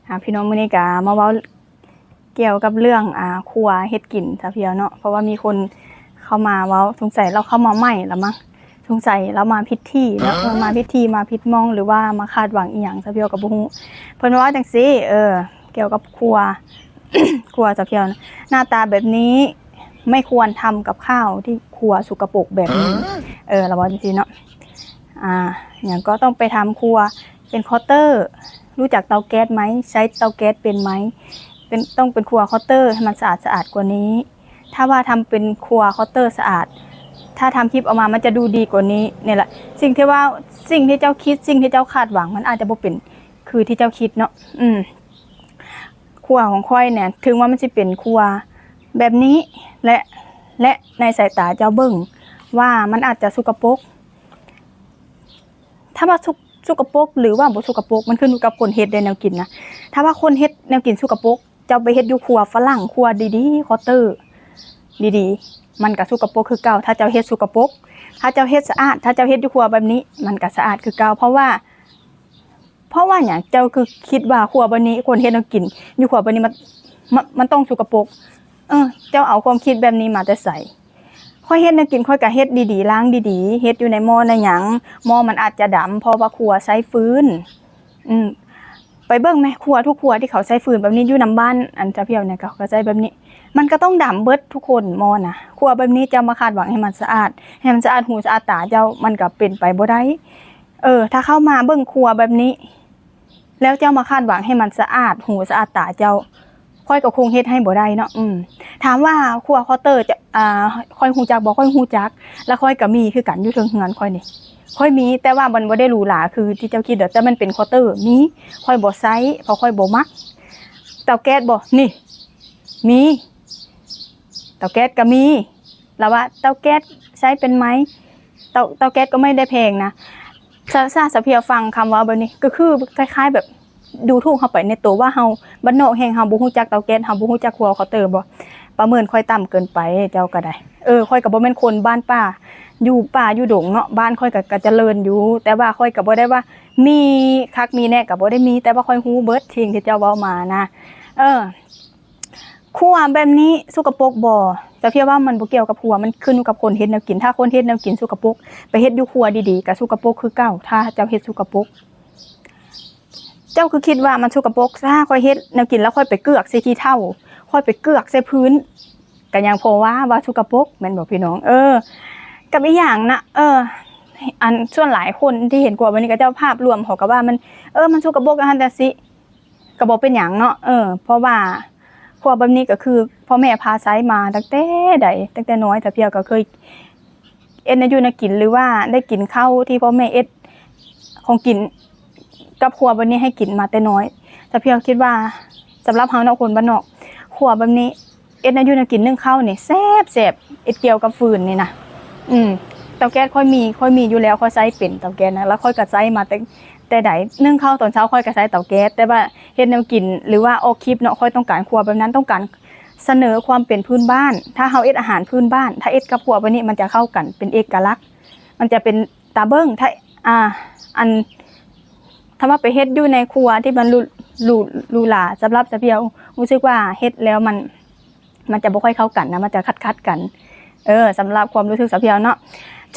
ອ່າ ພີ່ນ້ອງ ມື້ນີ້ກໍມາເວົ້າກ່ຽວກັບເລື່ອງ ອ່າ ຄົວເຮັດກິນຊະພຽວເນາະ ເພາະວ່າມີຄົນເຂົ້າມາເວົ້າ ສົງໄສລາວເຂົ້າມາໃໝ່ລະມັ້ງ ສົງໄສລາວມາຜິດທີ່ເນາະ ເອີ ມາຜິດທີ່ ມາຜິດໝ່ອງ ຫຼືວ່າມາຄາດຫວັງອີ່ຫຍັງຊະພຽວກໍບໍ່ຮູ້ ເພິ່ນມາເວົ້າຈັ່ງຊີ້ ເອີ ກ່ຽວກັບຄົວ ຄົວຊະພຽວນະ ໜ້າຕາແບບນີ້ไม่ควรทำกับข้าวที่ครัวสกปรกแบบนี้ เออ ลาวเว้าจั่งซี้เนาะ อ่า หยังก็ต้องไปทำครัวเป็นเคาน์เตอร์ รู้จักเตาแก๊สไหม ใช้เตาแก๊สเป็นไหม เป็น ต้องเป็นครัวเคาน์เตอร์ให้มันสะอาดสะอาดกว่านี้ ถ้าว่าทำเป็นครัวเคาน์เตอร์สะอาด ถ้าทำคลิปออกมามันจะดูดีกว่านี้ เนี่ยแหละ สิ่งที่ว่า สิ่งที่เจ้าคิด สิ่งที่เจ้าคาดหวัง มันอาจจะบ่เป็นคือที่เจ้าคิดเนาะ อืม ครัวของข้อยเนี่ย ถึงว่ามันสิเป็นครัวแบบนี้ และ และในสายตาเจ้าเบิ่งว่ามันอาจจะสกปรก ถ้าว่าสก สกปรกหรือว่าบ่สกปรก มันขึ้นอยู่กับคนเฮ็ดเด้แนวกินนะ ถ้าว่าคนเฮ็ดแนวกินสกปรก เจ้าไปเฮ็ดอยู่ครัวฝรั่ง ครัวดีๆ เคาน์เตอร์ดีๆ มันก็สกปรกคือเก่า ถ้าเจ้าเฮ็ดสกปรก ถ้าเจ้าเฮ็ดสะอาด ถ้าเจ้าเฮ็ดอยู่ครัวแบบนี้ มันก็สะอาดคือเก่า เพราะว่า เพราะว่าหยัง เจ้าคือคิดว่าครัวบ่นี้ คนเฮ็ดแนวกินอยู่ครัวบ่นี้ มัน มัน มันต้องสกปรก เออ เจ้าเอาความคิดแบบนี้มาแต่ไส ข้อยเฮ็ดแนวกิน ข้อยก็เฮ็ดดีๆ ล้างดีๆ เฮ็ดอยู่ในหม้อในหยัง หม้อมันอาจจะดำ เพราะว่าครัวใช้ฟืน อืม ไปเบิ่งแหม ครัวทุกครัวที่เขาใช้ฟืนแบบนี้ อยู่นำบ้านอันซะเพียวเนี่ย เขาก็ใช้แบบนี้ มันก็ต้องดำเบิดทุกคนหม้อนะ ครัวแบบนี้เจ้ามาคาดหวังให้มันสะอาด ให้มันสะอาดหูสะอาดตาเจ้า มันก็เป็นไปบ่ได้ เออ ถ้าเข้ามาเบิ่งครัวแบบนี้ แล้วเจ้ามาคาดหวังให้มันสะอาดหูสะอาดตาเจ้า ข้อยก็คงเฮ็ดให้บ่ได้เนาะ อืม ถามว่าครัวเคาน์เตอร์จะ อ่า ข้อยฮู้จักบ่ ข้อยฮู้จัก แล้วข้อยก็มีคือกันอยู่เทิงเฮือนข้อยนี่ ข้อยมี แต่ว่ามันบ่ได้หรูหราคือที่เจ้าคิดดอก แต่มันเป็นเคาน์เตอร์ มี ข้อยบ่ใช้ เพราะข้อยบ่มัก เตาแก๊สบ่ นี่ มี เตาแก๊สก็มี ลาวว่าเตาแก๊สใช้เป็นไหม เตา เตาแก๊สก็ไม่ได้แพงนะ ซะ ซะ ซะเพียวฟังคำเว้าแบบนี้ ก็คือคล้ายๆ แบบดูถูกเฮาไปในตัวว่าเฮาบ้านนอกแฮง เฮาบ่ฮู้จักเตาแก๊ส เฮาบ่ฮู้จักครัวเคาน์เตอร์บ่ ประเมินข้อยต่ำเกินไป เจ้าก็ได้ เออ ข้อยก็บ่แม่นคนบ้านป่า อยู่ป่าอยู่ดงเนาะ บ้านข้อยก็ ก็เจริญอยู่ แต่ว่าข้อยก็บ่ได้ว่ามีคักมีแน่ ก็บ่ได้มี แต่ว่าข้อยฮู้เบิดสิ่งที่เจ้าเว้ามานะ เออ ครัวแบบนี้สกปรกบ่ ซะเพียวว่ามันบ่เกี่ยวกับครัว มันขึ้นอยู่กับคนเฮ็ดแนวกิน ถ้าคนเฮ็ดแนวกินสกปรก ไปเฮ็ดอยู่ครัวดีๆ ก็สกปรกคือเก่า ถ้าเจ้าเฮ็ดสกปรก เจ้าคือคิดว่ามันสกปรก ถ้าข้อยเฮ็ดแนวกินแล้วข้อยไปเกือกใส่ขี้เถ้า ข้อยไปเกือกใส่พื้น ก็ยังพอว่า ว่าสกปรก แม่นบ่พี่น้อง เออ กับอีกอย่างนะ เออ อันส่วนหลายคนที่เห็นครัวแบบนี้ เขาเจ้าภาพรวมเขาก็ว่ามัน เออ มันสกปรก จั่งซั้นจั่งซี้ ก็บ่เป็นหยังเนาะ เออ เพราะว่าครัวแบบนี้ก็คือพ่อแม่พาใช้มาตั้งแต่ใด ตั้งแต่น้อย ซะเพียวก็เคยเฮ็ดแนวอยู่แนวกิน หรือว่าได้กินข้าวที่พ่อแม่เฮ็ดของกินกับครัวแบบนี้ให้กินมาแต่น้อย ซะเพียวคิดว่าสำหรับเฮาเนาะ คนบ้านนอก ครัวแบบนี้ เฮ็ดแนวอยู่แนวกิน นึ่งข้าวนี่แซ่บๆ เฮ็ดเกี่ยวกับฟืนนี่นะ อืม เตาแก๊สข้อยมี ข้อยมีอยู่แล้ว ข้อยใช้เป็นเตาแก๊สนะ แล้วข้อยก็ใช้มาแต่ แต่ใด นึ่งข้าวตอนเช้าข้อยก็ใช้เตาแก๊ส แต่ว่าเฮ็ดแนวกิน หรือว่าออกคลิปเนาะ ข้อยต้องการครัวแบบนั้น ต้องการเสนอความเป็นพื้นบ้าน ถ้าเฮาเฮ็ดอาหารพื้นบ้าน ถ้าเฮ็ดกับครัวแบบนี้ มันจะเข้ากัน เป็นเอกลักษณ์ มันจะเป็นตาเบิ่ง ถ้า อ่า อัน ถ้าว่าไปเฮ็ดอยู่ในครัวที่มันหรู หรู หรูหรา สำหรับซะเพียวรู้สึกว่าเฮ็ดแล้วมัน มันจะบ่ค่อยเข้ากันนะ มันจะขัดๆ กัน เออ สำหรับความรู้สึกซะเพียวเนาะ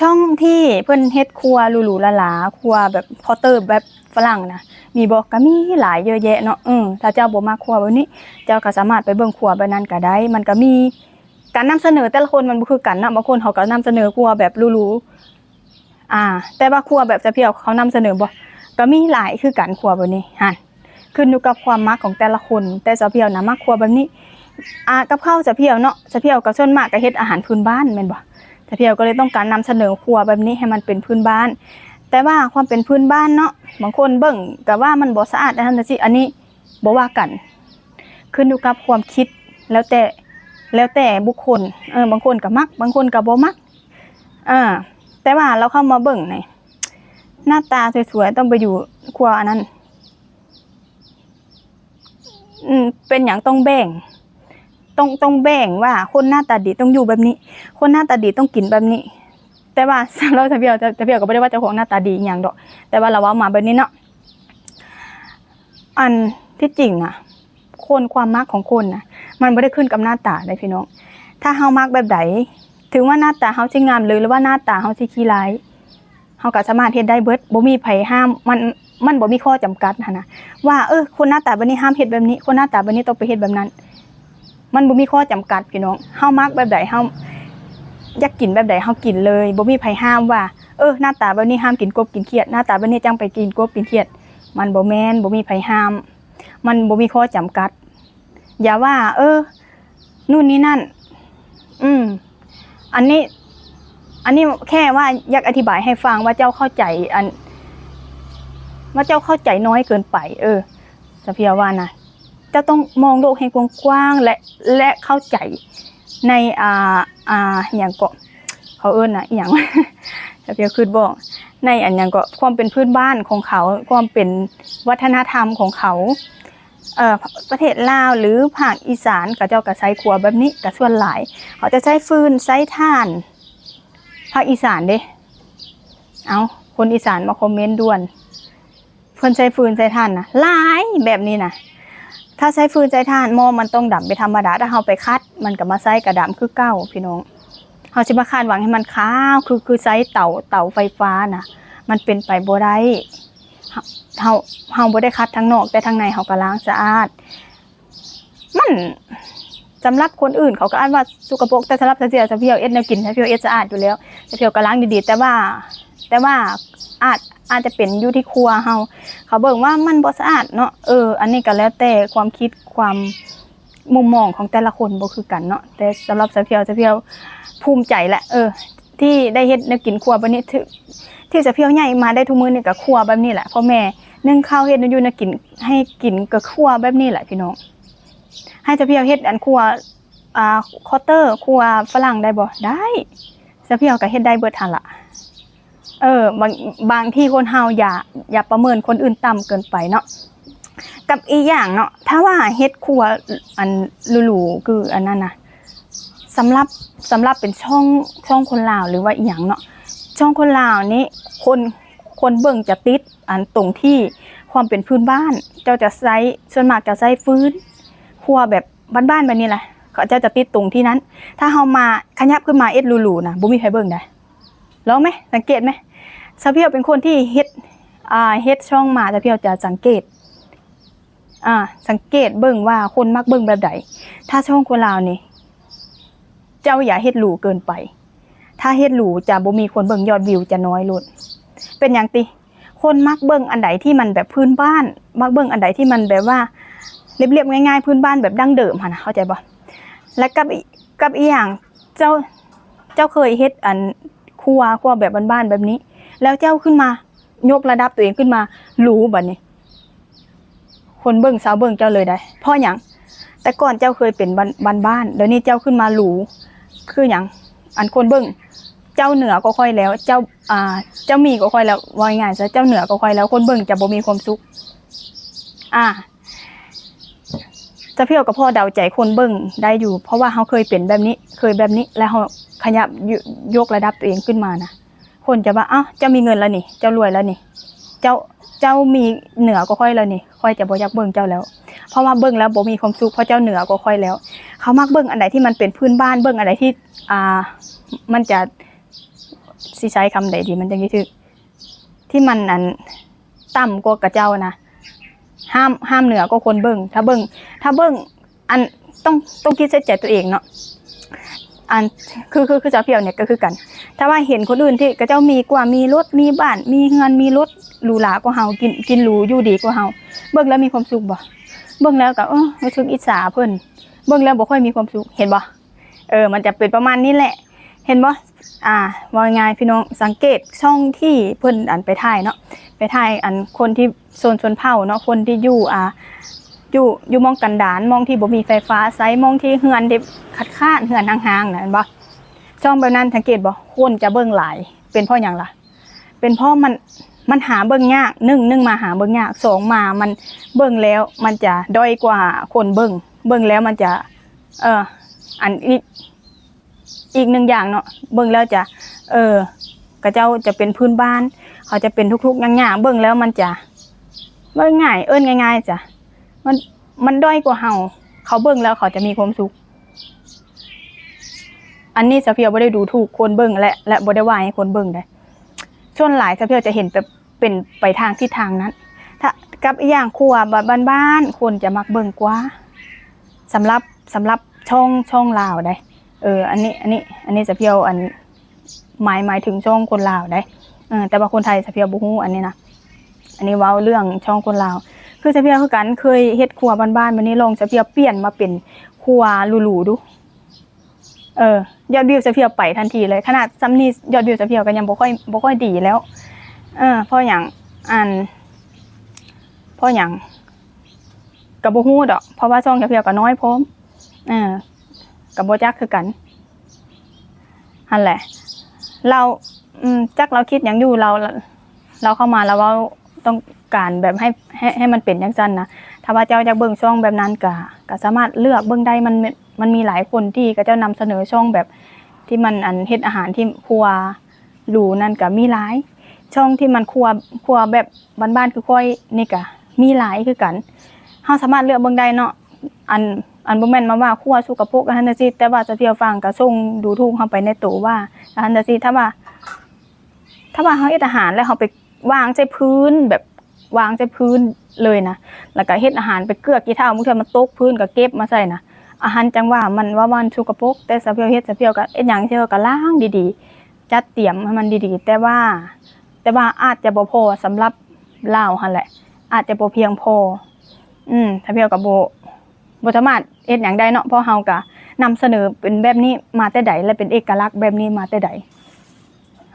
ช่องที่เพิ่นเฮ็ดครัวหรูๆ หราๆ ครัวแบบเคาน์เตอร์แบบฝรั่งนะ มีบ่ ก็มีหลายเยอะแยะเนาะ เออ ถ้าเจ้าบ่มักครัวแบบนี้ เจ้าก็สามารถไปเบิ่งครัวแบบนั้นก็ได้ มันก็มี การนำเสนอแต่ละคนมันบ่คือกันเนาะ บางคนเขาก็นำเสนอครัวแบบหรูๆ อ่า แต่ว่าครัวแบบซะเพียวเขานำเสนอบ่ ก็มีหลายคือกันครัวแบบนี้ หั่น ขึ้นอยู่กับความมักของแต่ละคน แต่ซะเพียวนะมักครัวแบบนี้ อ่า กับข้าวซะเพียวเนาะ ซะเพียวก็ส่วนมากก็เฮ็ดอาหารพื้นบ้านแม่นบ่ ซะเพียวก็เลยต้องการนำเสนอครัวแบบนี้ให้มันเป็นพื้นบ้าน แต่ว่าความเป็นพื้นบ้านเนาะ บางคนเบิ่งก็ว่ามันบ่สะอาด จั่งซั้นจั่งซี้ อันนี้บ่ว่ากัน ขึ้นอยู่กับความคิด แล้วแต่ แล้วแต่บุคคล เออ บางคนก็มัก บางคนก็บ่มัก อ่า แต่ว่าลาวเข้ามาเบิ่งนี่ หน้าตาสวยๆ ต้องไปอยู่ครัวอันนั้น อืม เป็นหยังต้องแบ่ง ต้อง ต้องแบ่งว่าคนหน้าตาดีต้องอยู่แบบนี้ คนหน้าตาดีต้องกินแบบนี้ แต่ว่าสำหรับซะเพียว ซะเพียวก็บ่ได้ว่าเจ้าของหน้าตาดีอีหยังดอก แต่ว่าลาวเว้ามาแบบนี้เนาะ อัน ທີ່ຈິງນະ ຄົນ ຄວາມມັກຂອງຄົນນະ ມັນບໍ່ໄດ້ຂຶ້ນກັບໜ້າຕາເດ້ພີ່ນ້ອງ. ຖ້າເຮົາມັກແບບໃດ ເຖິງວ່າໜ້າຕາເຮົາຊິງາມເລີຍ ຫຼືວ່າໜ້າຕາເຮົາຊິຂີ້ຮ້າຍ ເຮົາກໍສາມາດເຮັດໄດ້ເບິດ ບໍ່ມີໃຜຫ້າມ. ມັນ ມັນບໍ່ມີຂໍ້ຈຳກັດຫັ້ນນະ ວ່າ ເອີ ຄົນໜ້າຕາແບບນີ້ຫ້າມເຮັດແບບນີ້ ຄົນໜ້າຕາແບບນີ້ຕ້ອງໄປເຮັດແບບນັ້ນ. ມັນບໍ່ມີຂໍ້ຈຳກັດພີ່ນ້ອງ. ເຮົາມັກແບບໃດ ເຮົາຢາກກິນແບບໃດ ເຮົາກິນເລີຍ ບໍ່ມີໃຜຫ້າມວ່າ ເອີ ໜ້າຕາແບບນີ້ຫ້າມກິນກົບກິນຂຽດ ໜ້າຕາແບບນີ້ຈັ່ງໄປກິນກົບກິນຂຽດ. ມັນບໍ່ແມ່ນ ບໍ່ມີໃຜຫ້າມ ມັນບໍ່ມີຂໍ້ຈຳກັດ. ຢ່າວ່າ ເອີ ນູ້ນນີ້ນັ້ນ ອືມ ອັນນີ້ ອັນນີ້ແຄ່ວ່າຢາກອະທິບາຍໃຫ້ຟັງວ່າເຈົ້າເຂົ້າໃຈ ອັນ ວ່າເຈົ້າເຂົ້າໃຈນ້ອຍເກີນໄປ. ເອີ ສາວພຽວວ່ານະ ເຈົ້າຕ້ອງມອງໂລກໃຫ້ກວ້າງໆ ແລະ ແລະ ເຂົ້າໃຈໃນ ອ່າ ອ່າ ຫຍັງເກາະ ເຂົາເອີ້ນນະ ອີຫຍັງ ສາວພຽວຄິດບໍ່ອອກ ໃນອັນຫຍັງເກາະ ຄວາມເປັນພື້ນບ້ານຂອງເຂົາ ຄວາມເປັນວັດທະນະທຳຂອງເຂົາ. ເອີ ປະເທດລາວ ຫຼື ພາກອີສານ ເຂົາເຈົ້າກໍໃຊ້ຄົວແບບນີ້ ກໍສ່ວນຫຼາຍ ເຂົາຈະໃຊ້ຟືນ ໃຊ້ຖ່ານ. ພາກອີສານເດ້ ເອົ້າ ຄົນອີສານມາຄອມເມັນດ່ວນ ເພິ່ນໃຊ້ຟືນໃຊ້ຖ່ານນະ ຫຼາຍແບບນີ້ນະ. ຖ້າໃຊ້ຟືນໃຊ້ຖ່ານ ໝໍ້ມັນຕ້ອງດຳເປັນທຳມະດາ ຖ້າເຮົາໄປຂັດ ມັນກໍມາໃຊ້ກໍດຳຄືເກົ່າ ພີ່ນ້ອງ. ເຮົາຊິມາຄາດຫວັງໃຫ້ມັນຂາວ ຄື ຄືໃຊ້ເຕົາ ເຕົາໄຟຟ້ານະ ມັນເປັນໄປບໍ່ໄດ້. ເຮົາ ເຮົາ ເຮົາບໍ່ໄດ້ຂັດທາງນອກ ແຕ່ທາງໃນເຮົາກໍລ້າງສະອາດ. ມັນ ສຳລັບຄົນອື່ນເຂົາກໍອາດວ່າສົກກະປົກ ແຕ່ສຳລັບສາວພຽວ ສາວພຽວເຮັດແນວກິນ ສາວພຽວເຮັດສະອາດຢູ່ແລ້ວ ສາວພຽວກໍລ້າງດີໆ. ແຕ່ວ່າ ແຕ່ວ່າອາດ ອາດຈະເປັນຢູ່ທີ່ຄົວເຮົາ ເຂົາເບິ່ງວ່າມັນບໍ່ສະອາດເນາະ. ເອີ ອັນນີ້ກໍແລ້ວແຕ່ຄວາມຄິດ ຄວາມ ມຸມມອງຂອງແຕ່ລະຄົນບໍ່ຄືກັນເນາະ. ແຕ່ສຳລັບສາວພຽວ ສາວພຽວພູມໃຈແຫຼະ ເອີ ທີ່ໄດ້ເຮັດແນວກິນຄົວແບບນີ້ ທີ່ ທີ່ສາວພຽວໃຫຍ່ມາໄດ້ທຸກມື້ນີ້ກໍຄົວແບບນີ້ແຫຼະ. ພໍ່ແມ່ໜຶ້ງເຂົ້າ ເຮັດແນວຢູ່ແນວກິນໃຫ້ກິນກໍຄົວແບບນີ້ແຫຼະພີ່ນ້ອງ. ໃຫ້ສາວພຽວເຮັດອັນຄົວ ອ່າ ຄອດເຕີ ຄົວຝຣັ່ງໄດ້ບໍ່? ໄດ້ ສາວພຽວກໍເຮັດໄດ້ເບິດຫັ້ນລະ. ເອີ ບາງ ບາງທີຄົນເຮົາຢ່າ ຢ່າປະເມີນຄົນອື່ນຕ່ຳເກີນໄປເນາະ. ກັບອີກຢ່າງເນາະ ຖ້າວ່າເຮັດຄົວອັນຫຼູໆ ຄືອັນນັ້ນນະ ສຳລັບ ສຳລັບເປັນຊ່ອງ ຊ່ອງຄົນລາວ ຫຼືວ່າອີ່ຫຍັງເນາະ ຊ່ອງຄົນລາວນີ້ ຄົນ ຄົນເບິ່ງຈະຕິດອັນຕົງທີ່ຄວາມເປັນພື້ນບ້ານ ເຈົ້າຈະໃຊ້ ສ່ວນມາກຈະໃຊ້ຟືນ ຄົວແບບບ້ານໆ ແບບນີ້ແຫຼະ ເຂົາເຈົ້າຈະຕິດຕົງທີ່ນັ້ນ. ຖ້າເຮົາມາຂະຫຍັບຂຶ້ນມາເຮັດຫຼູໆ ນະ ບໍ່ມີໃຜເບິ່ງໃດ. ລອງໄໝ? ສັງເກດໄໝ? ສາວພຽວເປັນຄົນທີ່ເຮັດ ອ່າ ເຮັດຊ່ອງມາ ສາວພຽວຈະສັງເກດ ອ່າ ສັງເກດເບິ່ງວ່າຄົນມັກເບິ່ງແບບໃດ. ຖ້າຊ່ອງຄົນລາວນີ້ ເຈົ້າຢ່າເຮັດຫຼູເກີນໄປ. ຖ້າເຮັດຫຼູຈະບໍ່ມີຄົນເບິ່ງ ຍອດວິວຈະນ້ອຍໂລດ. ເປັນຫຍັງຕິ? ຄົນມັກເບິ່ງອັນໃດທີ່ມັນແບບພື້ນບ້ານ ມັກເບິ່ງອັນໃດທີ່ມັນແບບວ່າລຽບໆ ງ່າຍໆ ພື້ນບ້ານແບບດັ້ງເດີມຫັ້ນນະ ເຂົ້າໃຈບໍ່? ແລະ ກັບ ກັບອີກຢ່າງ ເຈົ້າ ເຈົ້າເຄີຍເຮັດອັນຄົວ ຄົວແບບບ້ານໆ ແບບນີ້ ແລ້ວເຈົ້າຂຶ້ນມາຍົກລະດັບຕົວເອງຂຶ້ນມາຫຼູ ບາດນີ້ ຄົນເບິ່ງຊາວເບິ່ງເຈົ້າເລີຍໃດ໋. ເພາະຫຍັງ? ແຕ່ກ່ອນເຈົ້າເຄີຍເປັນບ້ານ ບ້ານໆ ດຽວນີ້ເຈົ້າຂຶ້ນມາຫຼູ ຄືຫຍັງ? ອັນຄົນເບິ່ງ ເຈົ້າເໜືອກວ່າຂ້ອຍແລ້ວ ເຈົ້າ ອ່າ ເຈົ້າມີກວ່າຂ້ອຍແລ້ວ ເວົ້າງ່າຍໆຊະ ເຈົ້າເໜືອກວ່າຂ້ອຍແລ້ວ ຄົນເບິ່ງຈະບໍ່ມີຄວາມສຸກ. ອ່າ ສາວພຽວກໍພໍເດົາໃຈຄົນເບິ່ງໄດ້ຢູ່ ເພາະວ່າເຮົາເຄີຍເປັນແບບນີ້ ເຄີຍແບບນີ້ ແລ້ວເຮົາຂະຫຍັບ ຍົກລະດັບຕົວເອງຂຶ້ນມານະ ຄົນຈະວ່າ ອ້າວ ເຈົ້າມີເງິນແລ້ວນີ້ ເຈົ້າລວຍແລ້ວນີ້ ເຈົ້າ ເຈົ້າມີເໜືອກວ່າຂ້ອຍແລ້ວນີ້ ຂ້ອຍຈະບໍ່ຢາກເບິ່ງເຈົ້າແລ້ວ ເພາະວ່າເບິ່ງແລ້ວບໍ່ມີຄວາມສຸກ ເພາະເຈົ້າເໜືອກວ່າຂ້ອຍແລ້ວ. ເຂົາມັກເບິ່ງອັນໃດທີ່ມັນເປັນພື້ນບ້ານ ເບິ່ງອັນໃດທີ່ ອ່າ ມັນຈະ ຊິໃຊ້ຄຳໃດດີ ມັນຈັ່ງຊິຖືກ ທີ່ມັນອັນຕ່ຳກວ່າຂະເຈົ້ານະ ຫ້າມ ຫ້າມເໜືອກວ່າຄົນເບິ່ງ. ຖ້າເບິ່ງ ຖ້າເບິ່ງ ອັນ ຕ້ອງ ຕ້ອງຄິດໃສ່ໃຈຕົວເອງເນາະ. ອັນ ຄື ຄື ຄືສາວພຽວນີ້ກໍຄືກັນ ຖ້າວ່າເຫັນຄົນອື່ນທີ່ຂະເຈົ້າມີກວ່າ ມີລົດ ມີບ້ານ ມີເຮືອນ ມີລົດຫຼູຫຼາກວ່າເຮົາ ກິນ ກິນຫຼູຢູ່ດີກວ່າເຮົາ ເບິ່ງແລ້ວມີຄວາມສຸກບໍ່? ເບິ່ງແລ້ວກໍ ເອີ ຮູ້ສຶກອິດສາເພິ່ນ ເບິ່ງແລ້ວບໍ່ຄ່ອຍມີຄວາມສຸກ ເຫັນບໍ່? ເອີ ມັນຈະເປັນປະມານນີ້ແຫຼະ ເຫັນບໍ່? ອ່າ ເວົ້າງ່າຍໆ ພີ່ນ້ອງສັງເກດຊ່ອງທີ່ເພິ່ນອັນໄປຖ່າຍເນາະ ໄປຖ່າຍອັນຄົນທີ່ຊົນ ຊົນເຜົ່າເນາະ ຄົນທີ່ຢູ່ ອ່າ ຢູ່ ຢູ່ໝ່ອງກັນດານ ໝ່ອງທີ່ບໍ່ມີໄຟຟ້າໃຊ້ ໝ່ອງທີ່ເຮືອນທີ່ຂາດໆ ເຮືອນຮ້າງໆ ນະ ເຫັນບໍ່? ຊ່ອງແບບນັ້ນ ສັງເກດບໍ່? ຄົນຈະເບິ່ງຫຼາຍ ເປັນເພາະຫຍັງລະ? ເປັນເພາະມັນ ມັນຫາເບິ່ງຍາກ ໜຶ່ງ ໜຶ່ງມາຫາເບິ່ງຍາກ ສອງມາມັນເບິ່ງແລ້ວມັນຈະດ້ອຍກວ່າຄົນເບິ່ງ ເບິ່ງແລ້ວມັນຈະ ເອີ ອັນອີກ ອີກໜຶ່ງຢ່າງເນາະ ເບິ່ງແລ້ວຈະ ເອີ ຂະເຈົ້າຈະເປັນພື້ນບ້ານ ເຂົາຈະເປັນທຸກໆ ຍາກໆ ເບິ່ງແລ້ວມັນຈະ ເວົ້າງ່າຍ ເອີ້ນງ່າຍໆ ຈະ ມັນ ມັນດ້ອຍກວ່າເຮົາ ເຂົາເບິ່ງແລ້ວເຂົາຈະມີຄວາມສຸກ. ອັນນີ້ສາວພຽວບໍ່ໄດ້ດູຖູກຄົນເບິ່ງ ແລະ ແລະ ບໍ່ໄດ້ວ່າໃຫ້ຄົນເບິ່ງເດ້. ສ່ວນຫຼາຍສາວພຽວຈະເຫັນແບບເປັນໄປທາງທິດທາງນັ້ນ. ຖ້າ ກັບອີກຢ່າງຄົວແບບບ້ານໆ ຄົນຈະມັກເບິ່ງກວ່າ. ສຳລັບ ສຳລັບຊ່ອງ ຊ່ອງລາວໃດ໋. ເອີ ອັນນີ້ ອັນນີ້ ອັນນີ້ສາວພຽວ ອັນ ໝາຍ ໝາຍເຖິງຊ່ອງຄົນລາວໃດ໋. ເອີ ແຕ່ວ່າຄົນໄທສາວພຽວບໍ່ຮູ້ອັນນີ້ນະ. ອັນນີ້ເວົ້າເລື່ອງຊ່ອງຄົນລາວ. ຄືສາວພຽວຄືກັນ ເຄີຍເຮັດຄົວບ້ານໆ ບາດນີ້ລອງສາວພຽວປ່ຽນມາເປັນຄົວຫຼູໆດູ. ເອີ ຍອດວິວສາວພຽວໄປທັນທີເລີຍ. ຂະໜາດຊ່ຳນີ້ຍອດວິວສາວພຽວກໍຍັງບໍ່ຄ່ອຍ ບໍ່ຄ່ອຍດີແລ້ວ. ເອີ ເພາະຫຍັງ ອັນ ເພາະຫຍັງ ກໍບໍ່ຮູ້ດອກ ເພາະວ່າຊ່ອງສາວພຽວກໍນ້ອຍພ້ອມ. ເອີ ກໍບໍ່ຈັກຄືກັນ. ຫັ້ນແຫຼະ ລາວ ອືມ ຈັກລາວຄິດຫຍັງຢູ່ ລາວ ລາວເຂົ້າມາ ລາວເວົ້າຕ້ອງການແບບໃຫ້ ໃຫ້ ໃຫ້ມັນເປັນຈັ່ງຊັ້ນນະ. ຖ້າວ່າເຈົ້າຢາກເບິ່ງຊ່ອງແບບນັ້ນ ກະ ກະສາມາດເລືອກເບິ່ງໄດ້. ມັນ ມັນມີຫຼາຍຄົນທີ່ເຂົາເຈົ້ານຳສະເໜີຊ່ອງແບບທີ່ມັນ ອັນ ເຮັດອາຫານທີ່ຄົວຫຼູນັ້ນກະມີຫຼາຍ. ຊ່ອງທີ່ມັນຄົວ ຄົວແບບ ບ້ານໆຄືຂ້ອຍນີ້ກະມີຫຼາຍຄືກັນ. ເຮົາສາມາດເລືອກເບິ່ງໄດ້ເນາະ. ອັນ ອັນບໍ່ແມ່ນມາວ່າຄົວສົກກະປົກອັນນັ້ນຈັ່ງຊີ້ ແຕ່ວ່າສາວພຽວຟັງກະສົ່ງດູຖູກເຮົາໄປໃນໂຕວ່າອັນນັ້ນຈັ່ງຊີ້. ຖ້າວ່າ ຖ້າວ່າເຮົາເຮັດອາຫານແລ້ວເຮົາໄປວາງໃສ່ພື້ນ ແບບວາງໃສ່ພື້ນເລີຍນະ ແລ້ວກະເຮັດອາຫານໄປເກືອກຂີ້ເຖົ້າ ບາງເທື່ອມັນຕົກພື້ນກະເກັບມາໃສ່ນະ ອັນຫັ້ນຈັ່ງວ່າມັນ ວ່າມັນສົກກະປົກ. ແຕ່ສາວພຽວເຮັດ ສາວພຽວກະເຮັດຫຍັງ ສາວພຽວກະລ້າງດີໆ ຈັດຕຽມໃຫ້ມັນດີໆ. ແຕ່ວ່າ ແຕ່ວ່າອາດຈະບໍ່ພໍສຳລັບລາວຫັ້ນແຫຼະ ອາດຈະບໍ່ພຽງພໍ. ອືມ ສາວພຽວກໍບໍ່ ບໍ່ສາມາດເຮັດຫຍັງໄດ້ເນາະ ເພາະເຮົາກໍນຳສະເໜີເປັນແບບນີ້ມາແຕ່ໃດ ແລະ ເປັນເອກະລັກແບບນີ້ມາແຕ່ໃດ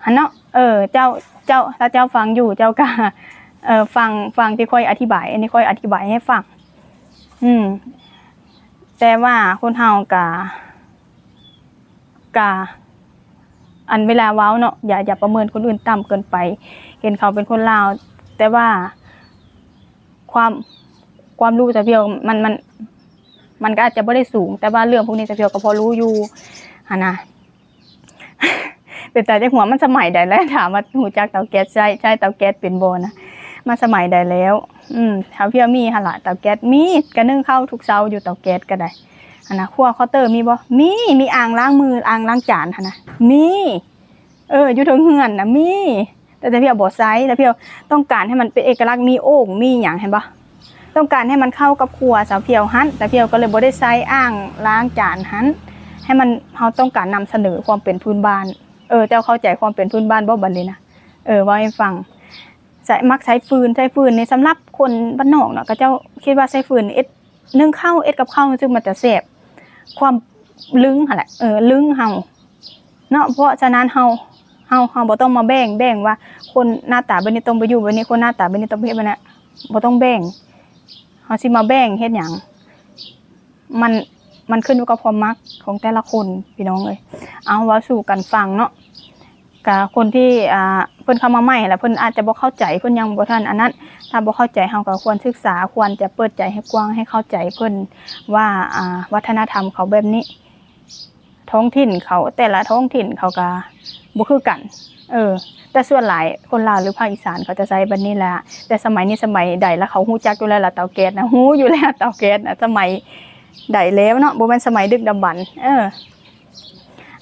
ຫັ້ນເນາະ. ເອີ ເຈົ້າ ເຈົ້າ ຖ້າເຈົ້າຟັງຢູ່ ເຈົ້າກໍ ເອີ ຟັງ ຟັງທີ່ຂ້ອຍອະທິບາຍ ອັນນີ້ຂ້ອຍອະທິບາຍໃຫ້ຟັງ. ອືມ ແຕ່ວ່າຄົນເຮົາກໍ ກະ ອັນເວລາເວົ້າເນາະ ຢ່າ ຢ່າປະເມີນຄົນອື່ນຕ່ຳເກີນໄປ. ເຫັນເຂົາເປັນຄົນລາວ ແຕ່ວ່າຄວາມ ຄວາມຮູ້ສາວພຽວມັນ ມັນ ມັນກໍອາດຈະບໍ່ໄດ້ສູງ ແຕ່ວ່າເລື່ອງພວກນີ້ສາວພຽວກໍພໍຮູ້ຢູ່ຫັ້ນນະ. ເປັນຕາຈັກຫົວ ມັນສະໄໝໃດແລ້ວ ຖາມວ່າຮູ້ຈັກເຕົາແກັດ ໃຊ້ ໃຊ້ເຕົາແກັດເປັນບໍ່ນະ ມັນສະໄໝໃດແລ້ວ. ອືມ ສາວພຽວມີຫັ້ນລະເຕົາແກັດ ມີ ກະໜຶ້ງເຂົ້າທຸກເຊົ້າຢູ່ເຕົາແກັດກໍໄດ້. ຫັ້ນນະ ຄົວເຄົາເຕີມີບໍ່? ມີ ມີອ່າງລ້າງມື ອ່າງລ້າງຈານຫັ້ນນະ ມີ. ເອີ ຢູ່ເທິງເຮືອນນະມີ ແຕ່ສາວພຽວບໍ່ໃຊ້ ສາວພຽວຕ້ອງການໃຫ້ມັນເປັນເອກະລັກ ມີໂອ່ງ ມີຫຍັງ ເຫັນບໍ່? ຕ້ອງການໃຫ້ມັນເຂົ້າກັບຄົວສາວພຽວຫັ້ນ ສາວພຽວກໍເລີຍບໍ່ໄດ້ໃຊ້ອ່າງລ້າງຈານຫັ້ນ ໃຫ້ມັນ ເຮົາຕ້ອງການນຳສະເໜີຄວາມເປັນພື້ນບ້ານ. ເອີ ເຈົ້າເຂົ້າໃຈຄວາມເປັນພື້ນບ້ານບໍ່ບັດນີ້ນະ? ເອີ ເວົ້າໃຫ້ຟັງ ໃຊ້ ມັກໃຊ້ຟືນ ໃຊ້ຟືນນີ້ສຳລັບຄົນບ້ານນອກເນາະ ເຂົາເຈົ້າຄິດວ່າໃຊ້ຟືນເຮັດ ໜຶ້ງເຂົ້າ ເຮັດກັບເຂົ້າ ຮູ້ສຶກມັນຈະແຊບ ຄວາມລຶງຫັ້ນແຫຼະ ເອີ ລຶງເຮົາເນາະ. ເພາະສະນັ້ນເຮົາ ເຮົາ ເຮົາບໍ່ຕ້ອງມາແບ່ງ ແບ່ງວ່າຄົນໜ້າຕາແບບນີ້ຕ້ອງໄປຢູ່ແບບນີ້ ຄົນໜ້າຕາແບບນີ້ຕ້ອງໄປເຮັດແບບນັ້ນ ບໍ່ຕ້ອງແບ່ງ. ເຮົາຊິມາແບ່ງເຮັດຫຍັງ? ມັນ ມັນຂຶ້ນຢູ່ກັບຄວາມມັກຂອງແຕ່ລະຄົນພີ່ນ້ອງເອີຍ. ເອົາ ເວົ້າສູ່ກັນຟັງເນາະ ກະຄົນທີ່ ອ່າ ເພິ່ນເຂົ້າມາໃໝ່ແລ້ວ ເພິ່ນອາດຈະບໍ່ເຂົ້າໃຈ ເພິ່ນຍັງບໍ່ທັນອັນນັ້ນ. ຖ້າບໍ່ເຂົ້າໃຈ ເຮົາກໍຄວນສຶກສາ ຄວນຈະເປີດໃຈໃຫ້ກວ້າງ ໃຫ້ເຂົ້າໃຈເພິ່ນວ່າ ອ່າ ວັດທະນະທຳເຂົາແບບນີ້ ທ້ອງຖິ່ນເຂົາ ແຕ່ລະທ້ອງຖິ່ນເຂົາກໍບໍ່ຄືກັນ. ເອີ ແຕ່ສ່ວນຫຼາຍຄົນລາວ ຫຼື ພາກອີສານເຂົາຈະໃຊ້ແບບນີ້ແຫຼະ. ແຕ່ສະໄໝນີ້ສະໄໝໃດລະ ເຂົາຮູ້ຈັກຢູ່ແລ້ວລະ ເຕົາແກັດນະ ຮູ້ຢູ່ແລ້ວເຕົາແກັດນະ ສະໄໝໃດແລ້ວເນາະ ບໍ່ແມ່ນສະໄໝດຶກດຳບັນ. ເອີ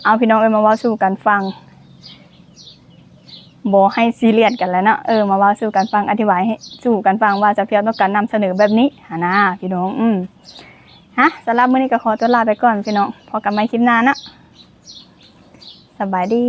ເອົາ ພີ່ນ້ອງເອີຍ ມາເວົ້າສູ່ກັນຟັງ ບໍ່ໃຫ້ຊີຣຽສກັນແຫຼະເນາະ. ເອີ ມາເວົ້າສູ່ກັນຟັງ ອະທິບາຍໃຫ້ສູ່ກັນຟັງວ່າສາວພຽວຕ້ອງການນຳສະເໜີແບບນີ້ຫັ້ນນາ ພີ່ນ້ອງ. ອືມ ຮະ ສຳລັບມື້ນີ້ກໍຂໍຕົວລາໄປກ່ອນ ພີ່ນ້ອງ ພໍ້ກັນໃໝ່ຄລິບໜ້າເນາະ. ສະບາຍດີ.